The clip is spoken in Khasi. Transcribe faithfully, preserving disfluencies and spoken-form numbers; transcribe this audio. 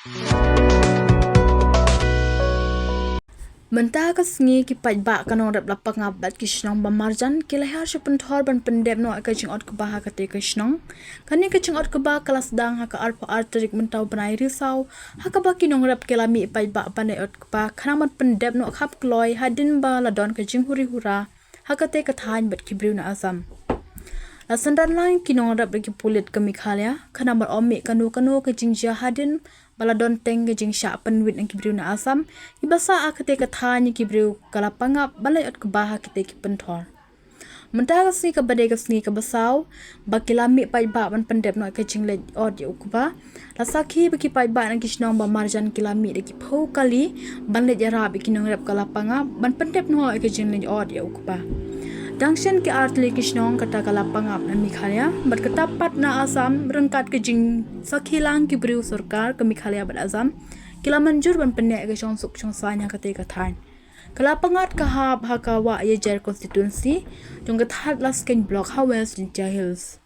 Mynta ka sngi ki paidbah ka nongrep Lapangap bad ki shnong ba marjan ki la hiar sha Pynthor ban pyndep noh ïa ka jingïoh kba ha kata ka shnong. Kane ka jingïoh kba ka la sdang ha ka arphew ar tarik mynta u bnai Risaw, ha kaba ki nongrep ki la mih paidbah ban leit ïoh kba khnang ban pyndep noh khapkloi hadien ba la don ka jinghuri hura ha kata ka thaiñ bad ki briew na Assam. La synran lang ki nongrep da ki pulit ka Meghalaya khnang ban ym mih kano kano ka jingjia hadien ba la don teng ka jingshah pynwit na ki briew na Assam kiba sah ha kata ka thaiñ ïa ki briew ka Lapangap ban leit ïoh kba ha kata ki Pynthor. Mynta ka sngi kaba dei ka sngi kaba saw ba ki la mih paidbah ban pyndep noh ïa ka jingleit ïoh kba. La sakhi ba ki paidbah na ki shnong ba marjan ki la mih da ki phew kali ban leit ïarap ïa ki nongrep ka Lapangap ban pyndep noh ïa ka jingleit ïoh kba. Dang shen ki artylli ki shnong kata ka Lapangap na Meghalaya bad kata pat na Assam ryngkat ka jingsakhi lang ki briew sorkar ka Meghalaya bad Assam ki la mynjur ban pynneh ïa ka shongsuk shongsaiñ ha kata ka thaiñ. Ka Lapangap ka hap ha ka Wah Ïajer constituency jong ka Thadlaskein block ha West Jaintia Hills.